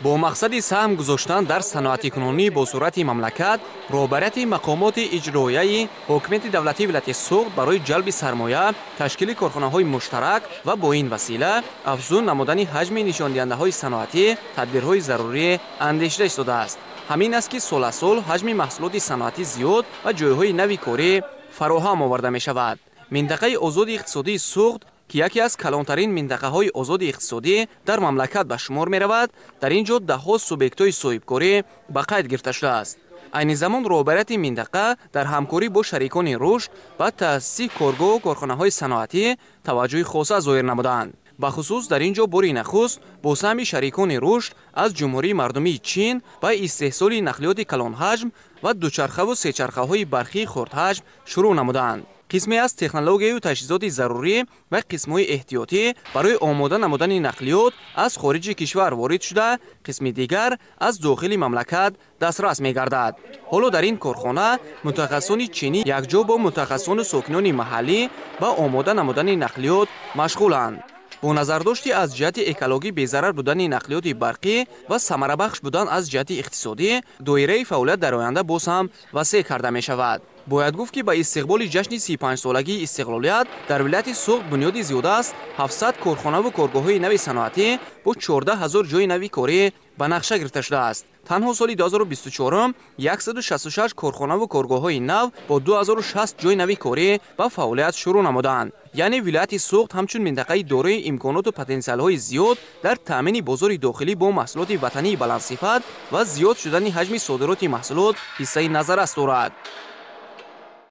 Бо мақсади саҳм гузоштан дар саноатикунонӣ бо суръати мамлакат, роҳбарияти мақомоти иҷроияи ҳокимияти давлатии вилояти Суғд барои ҷалби сармоя, ташкили корхонаҳои муштарак ва бо ин васила афзун намудани ҳаҷми нишондиҳандаҳои саноатӣ тадбирҳои зарурӣ андешида истодааст. Ҳамин аст, ки сол аз сол ҳаҷми маҳсулоти саноатӣ зиёд ва ҷойҳои нави корӣ фароҳам оварда мешавад. Минтақаи озоди иқтисодии Суғд, ки яке аз калонтарин минтақаҳои озоди иқтисодӣ дар мамлакат ба шумор меравад, дар ин ҷо даҳҳо субъектҳои соҳибкорӣ ба қайд гирифта шудааст. Айни замон роҳбарияти минтақа дар ҳамкорӣ бо шарикони рушд ба таъсиси коргоҳу корхонаҳои саноатӣ таваҷҷӯҳи хоса зоҳир намуданд. Бахусус дар ин ҷо бори нахуст бо саҳми шарикони рушд аз Ҷумҳурии Мардумии Чин ба истеҳсоли нақлиёти калонҳаҷм ва дучархаву сечархаҳои барқии хурдҳаҷм шурӯъ намуданд. Қисме аз технологияю таҷҳизоти зарурӣ ва қисмҳои эҳтиётӣ барои омода намудани нақлиёт аз хориҷи кишвар ворид шуда, қисми дигар аз дохили мамлакат дастрас мегардад. Ҳоло дар ин корхона мутахассисони чинӣ якҷо бо мутахассисону сокинони маҳаллӣ ба омода намудани нақлиёт машғуланд. Бо назардошти аз ҷиҳати экологӣ безарар будани нақлиёти барқӣ ва самарабахш будан аз ҷиҳати иқтисодӣ, доираи фаъолият дар оянда боз ҳам васеъ карда мешавад. Бояд гуфт, ки ба истиқболи ҷашни 35-солагии истиқлолият дар вилояти Суғд бунёди зиёда аз 700 корхонаву коргоҳҳои нави саноатӣ бо 14 ҳазор ҷойи нави корӣ ба нақша гирифта шудааст. Танҳо соли 2024 166 корхонаву коргоҳҳои нав бо 2060 ҷойи нави корӣ ба фаъолият шурӯъ намуданд. Яъне вилояти Суғд ҳамчун минтақаи дорои имконоту потенсиалҳои зиёд дар таъмини бозори дохилӣ бо маҳсулоти ватании баландсифат ва зиёд шудани ҳаҷми содироти маҳсулот ҳиссаи назаррас дорад.